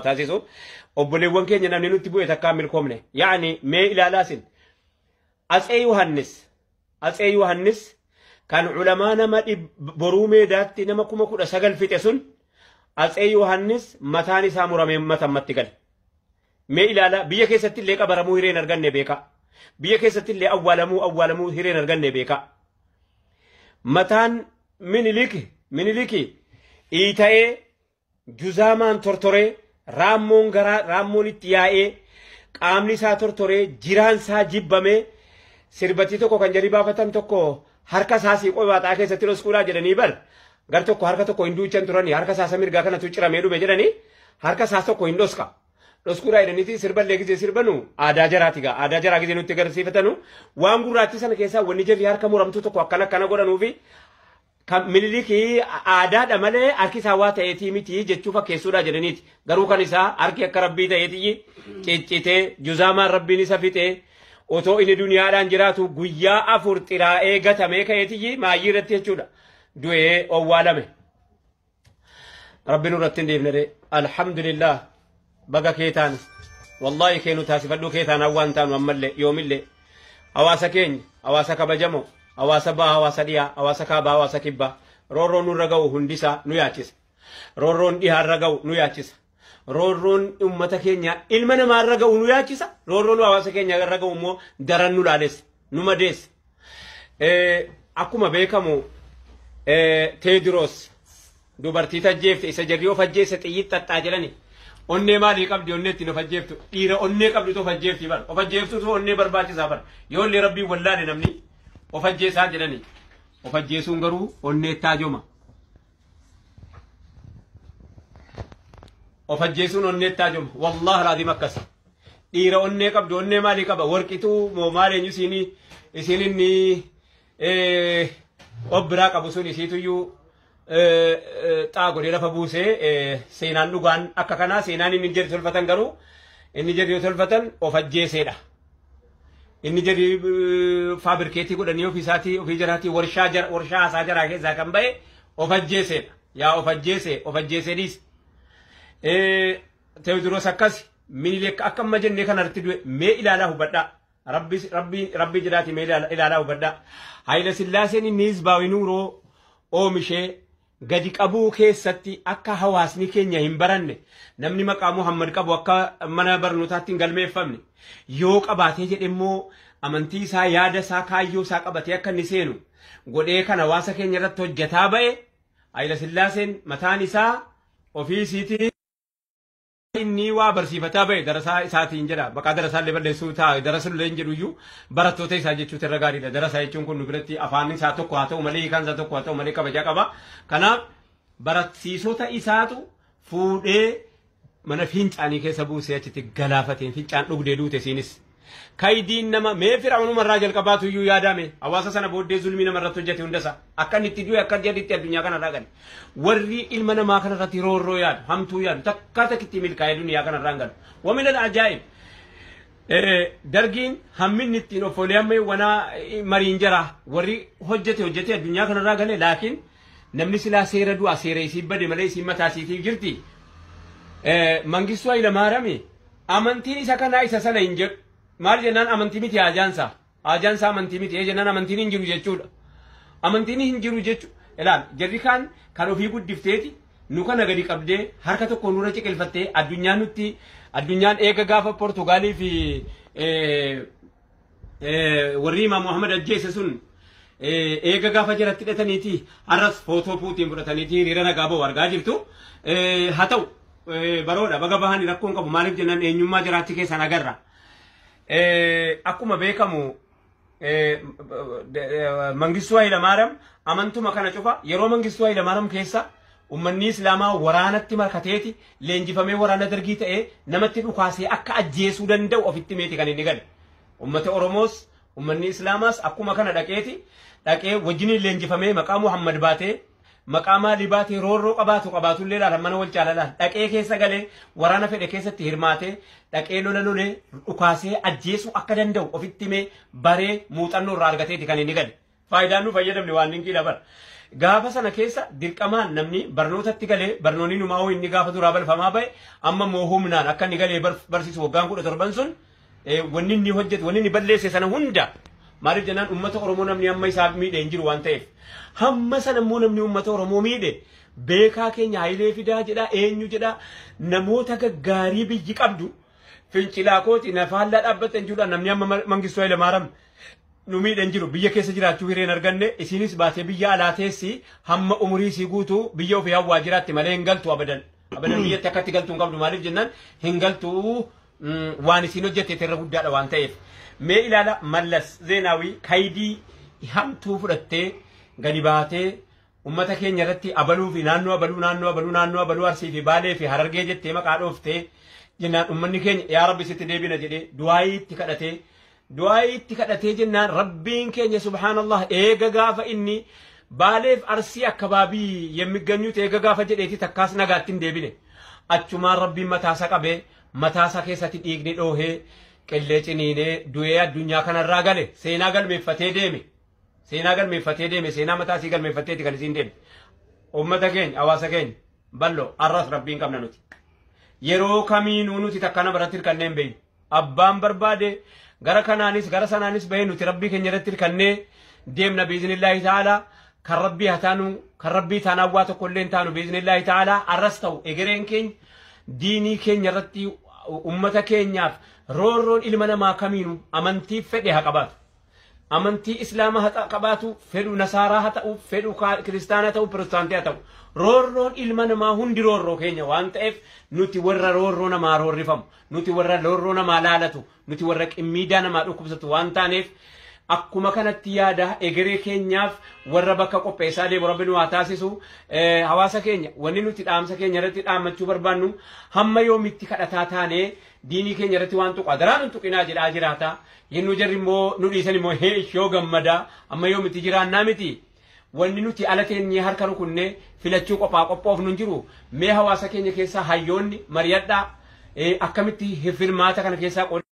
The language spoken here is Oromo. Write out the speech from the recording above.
Taasisu obboleewwan keenya namni nutti bu'e takkaa milkoomne. Yaani mee ilaalaasin Atsee Yohannis kan culamaa nama Boruu Meedaatti nama 19,000 fixe sun, Atsee Yohannis mataan isaa muramee matammatti gale. Mee ilaalaa, biyya keessatti illee qabaramuu hireen arganne beeka. Biyya keessatti illee awwaalamuu hireen arganne beeka. Mataan Miniliki iita'ee, juzaamaan tortoree, raammoon garaa raammoon itti yaa'ee, qaamni isaa tortoree, jiraan isaa jibbamee, sirbatii tokko kan jalii baafatan tokko harka isaa siiqoo baaxaa keessatti dhoskuudhaa jedhanii bar, gar tokko harka tokko hin duuchan turanii, harka isaa mirgaa kanatu ciramee dhume jedhanii, harka isaa tokko hin dhoska. Dhoskuudhaa jedhaniiti sirballee gizee sirbanu aadaa jaraati gaa, aadaa jaraa gizee nutti agarsiifatanu waan gurraachi sana keessaa wanni jarri harka muramtuu tokko akkana akkana godhanuufi kan Minilikii aadaadha malee harki isaa waa ta'eetii miti jechuu fakkeessuudha jedhaniiti. Garuu kan isaa harki akka rabbii ta'eetii ciccitee, juzaamaan rabbiin isa fixee, otoo inni duniyaadhaan jiraatu guyyaa 4 xiraa'ee gatamee ka'eetii maayyii irratti jechuudha. Du'ee owwaalame. Rabbi nurratti hin dhiifne. Alhamdulillah, baga keetaan wallaahi keenu taasifadhuu keetaan hawwaan taanu ammallee yoomillee. Hawaasa keenya, hawaasa kabajamoo, hawaasa baha, hawaasa dhiyaa, hawaasa kaabaa, hawaasa kibbaa, roorroon nurra ga'u hundisaa nu yaachisa. Roorroon dhihaarra ga'u nu yaachisa. Roorroon ummata keenya ilma namaarra ga'u nu yaachisa. Roorroon hawaasa keenya irra ga'u immoo daran nu laalessa, nu madeessa. Akkuma beekamu Teediroos dubartii tajjeefte isa jarri of ajjeesse xiyyiit xaxxaa jedhani. Onnee maalii qabdi onnee ittiin of ajjeeftu? Dhiira onnee qabditu of ajjeefti bar. Of ajjeeftutu onnee barbaachisaa bar. Yoo illee rabbiin wallaale namni of ajjeesaa jedhani. Of ajjeesuun garuu onnee taajoma. Of ajjeesuun onnee taajoma. Wallahi alaaziim akkas. Dhiira onnee qabdu, onnee maalii qaba? Warqituu moo maal, eenyu isiinii isiin inni of biraa qabu sun isiituyyuu xaa godhee lafa buusee. Seenaan dhugaan akka kanaa, seenaan inni jedhi tolfatan garuu inni jedhi tolfatan of ajjeeseedha. Inni jedhi fabricate godhanii ofii isaatii ofii jaraatii warshaa haasaa jaraa keessaa kan ba'e of ajjeeseedha. Yaa of ajjeese, of ajjeesee dhiise. Teewodiroos akkas, Minilik akka amma jennee kanarratti du'e. Mee ilaalaa hubadhaa. Rabbi rabbi rabbi jedhaati mee ilaalaa hubadhaa. Hayila Sillaaseen inni hizbaawi nuuroo oomishee gadi qabuu keessatti akka hawaasni keenya hin baranne, namni maqaa Muhammad qabu akka mana barnootaatti hin galmeeffamne, yoo qabaatee jedhe immoo amantii isaa, yaada isaa, kaayyoo isaa qabatee akka inni seenu godhee kan hawaasa keenya irratti hojjetaa ba'e Hayila Sillaaseen mataan isaa ofii isiitii inni waa barsiifataa ba'e darasaa isaatiin jedha. Maqaa darasaa illee balleessuu ta'a, darasaa illee hin jedhu iyyuu, barattoota isaa jechuutu irra gaariidha. Darasaa jechuun kun nu biratti afaan isaa tokko haa ta'u malee, hiikaan isaa tokko haa ta'u malee, kabajaa qaba. Kanaaf barsiisota isaatu fuudhee mana fincaanii keessa buusee achitti galaafateen fincaan dhugdee duute isiinis. Kaydiin nama mee Fir'aanumarraa jalqabaatu iyyuu yaadame hawaasa sana booddee zulmii namarratti hojjete hundasaa akka inni itti du'e, akka jedhitti addunyaa kanarraa gale. Warri ilma namaa kanarratti roorroo yaadu, hamtuu yaadu, takka takkitti milkaa'ee duniyaa kanarraa hin galu. ومن العجائب dargiin hamminni ittiin ofolee amma wanaa mariin jara warri hojjete hojjete addunyaa kanarraa gale, laakiin namni silaa seera du'a seera isii bade malee isiin mataa isiitiif jirti. Mangistuu Hayilamaarami amantiin isa kanaa isa sana hin jedhu. Maal jennaan amantii miti haajaansaa. Haajaansaa amantii miti jennaan amantiin hin jiru jechuudha. Amantiin hin jiru jechuudha. Ilaal, jarri kaan kan ofii guddifteeti nu kana gadi qabdee harka tokko nurra ciqilfattee addunyaan nutti addunyaan eega gaafa Portugaalii fi warri Imaam Muhammad ajjeese sun eega gaafa jalatti hidhataniiti har'as footoo Puutiin fudhataniiti hiriira nagaa ba'u argaa jirtu. Haa ta'u, baroodha baga bahanii, rakkoon qabu. Maaliif jennaan eenyummaa jiraatti keessan agarra. Akkuma beekamu Mangistuu Hayilamaariyaam amantuma kana cufa yeroo Mangistuu Hayilamaariyaam keessa ummanni Islaamaa waraanatti markateeti leenjifamee waraana dargii ta'ee namatti dhukaasee akka ajjeesuu danda'u ofitti meeti kan inni gale. Ummata Oromoos ummanni Islaamaas akkuma kana dhaqeeti dhaqee wajjiniin leenjifamee maqaa Muhammad baatee, maqaa maalii baatee, roorroo qabaatu qabaatullee laala mana wal caalalaan dhaqee keessa galee waraana fedhe keessatti hirmaatee dhaqee lola lolee dhukaasee ajjeesuu akka danda'u ofitti himee baree muuxannoo irraa argateeti kan inni gale. Faayidaan nu fayyadamne waan dinqiidha bara. Gaafa sana keessa dirqamaan namni barnootatti galee barnoonni numaa hoo inni gaafa duraa balfamaa ba'e amma immoo humnaan akka inni galee barsiisu waggaan 17 sun wanni inni hojjetu wanni inni balleesse sana hunda maaliif jennaan uummata Oromoo namni hamma isaa miidhe hin jiru waan ta'eef hamma sana immoo namni uummata Oromoo miidhe beekaa keenya Hayilee Fidaa jedha eenyu jedha namoota gaggaarii biyyi qabdu fincilaa kooti nafaallaa dhaabbatte jechuudha namni amma Mangistuu Hayilamaariyaam nu miidhan jiru biyya keessa jiraachuu hireen arganne isinis baatee biyya alaa teessi hamma umurii isii guutuu biyya ofii hawwaa jiraatti malee hin galtu abadan abadan biyyatti akkatti galtuu hin qabdu maaliif jennaan hin galtu waan isiin hojjette irra guddaadha waan ta'eef mee ilaala Mallas Zeenaawii kaydii hamtuu fudhattee gadi baatee ummata keenya irratti abaluu fi naannoo abaluu naannoo abaluu naannoo abaluu Arsii fi Baalee fi Harargee jettee maqaa dhooftee jennaan ummanni keenya yaa Rabbi sitti deebina jedhee du'aayii itti kadhatee du'aayii itti kadhatee jennaan rabbiin keenya subhaanallah eega gaafa inni Baaleef Arsii akkabaabii yemmiganyuuti eega gaafa jedheeti takkaas nagaatti hin deebine achumaan rabbiin mataasa qabee mataasa keessatti dhiigni dhoohee qillee ciniinee du'ee addunyaa kanarraa gale seenaa galmeeffatee deeme seenaa galmeeffatee deeme seenaa mataasii galmeeffatteeti kan isiin deemte ummata keenya hawaasa keenya ballo arras rabbiin qabna nuti yeroo kamiinuu nuti takka nama irratti hirkannee hin beeknu abbaan barbaade gara kanaanis gara sanaanis bahee nuti rabbii keenya irratti hirkannee deemna biiznillaahi ta'ala kan rabbii haa taanu kan rabbii taanaan waa tokko illee hin taanu biiznillaahi ta'ala arras ta'u egereen keenya diinii keenya irratti ummata keenyaaf roorroon ilma namaa kamiinuu amantii fedhe haa qabaatu. Amantii islaamaa haa qabaatu fedhu nasaaraa haa ta'u fedhu kiristaanaa ta'u pirotestaantii haa ta'u roorroon ilma namaa hundi roorroo keenya waan ta'eef nuti warra roorroo namaa roorrifamu nuti warra roorroo namaa laalatu nuti warra qimmiidaa namaa dhukkubsatu waan taaneef akkuma kanatti yaada egeree keenyaaf warra bakka qopheessaa deemu rabbi nu haa taasisu hawaasa keenya wanni nuti dhaamsa keenya irratti dhaammachuu barbaannu hamma yoomitti kadhataa taanee diinii keenya irratti waan tuqu adaraan hin tuqinaa jedhaa jiraata yennuu jarri immoo nu dhiisan immoo hee ishoo gammadaa amma yoomitti jiraannaa miti wanni nuti ala teenyee harka rukunnee filachuu qophaa qophoofnu hin jiru mee hawaasa keenya keessaa hayyoonni mari'adhaa akkamitti firmaata kana keessaa